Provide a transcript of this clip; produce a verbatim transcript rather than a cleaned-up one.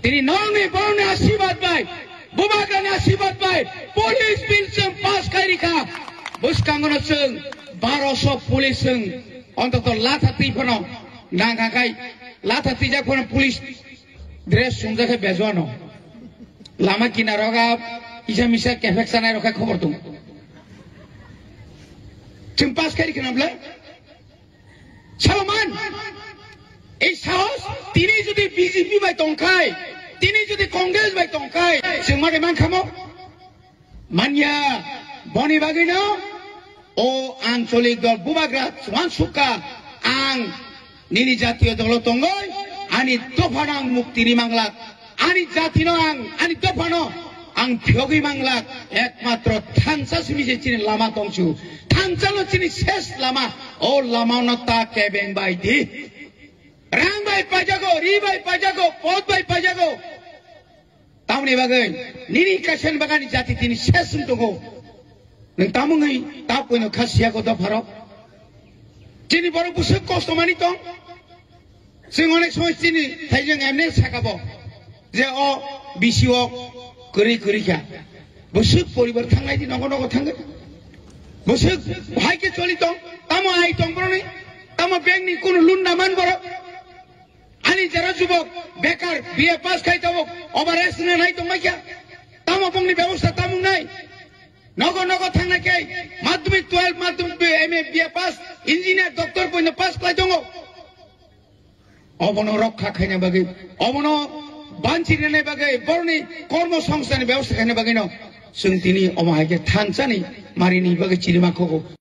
Tini nokni borokni asibad bai, bubagrani asibad bai, police bill chwng pass khai rikha. Bwskango no chwng baroso police chwng ontoto latha twi phano nangkha khai, latha twijak phano police dress chumjak khe bejono. Lama kinaro ga kisa misa kephek sanai rok khai khobor tongo. Chwng pass khai rikha na bwle? Saloman, ei sahos tini jodi B J P bai tongkhai, tini jodi Congress bai tongkhai, chwng mari mankhamo? Manya, boni bagwino o ancholik dol bubagra uansukha, ang nini jatiyo dolo tongoi, ani dophano ang mukti ri manglak. Ani jatino ang, ani dophano ang phiyogwi manglak, ekmatro thansa simi se chini lama tongsu. Thansa no chini ses lama, o lama no ta kebeng bai di. Rang bai pajago, ri bai pajago, pot bai pajago. Tamoni bagwi nini kaisen bagani jati tini ses wng tongo. Nwng tamungwi ta poino kha siyago dopharo. Chini borok bwswk kosto mani tong. Chwng onek somoy chini thaijwng M N A sakabo je o B C O kwrwi kwrwi kha. Bwswk poribar thanglai di nogo nogo thangwi. Bwswk hai khe choli tong. Tamo ai tong boroni. Tamo bank ni kunu loan na man borok. Ani jara jubok bekar B A pass khai tabuk obar S N A nai tong mai kha. Tamo bongni bebosta tamung nai. Nogo nogo thangna khe madhyamik twelve, madhyamik M A, B A pass, engineer, doctor poino pass khlai tongo. Obono rokha khaina bagwi, obono banchi rina bagwi, boroni kormo songstani bebosta khaina bagwi no chwng tini omo hai khe thansani marini bagwi chirima khogo.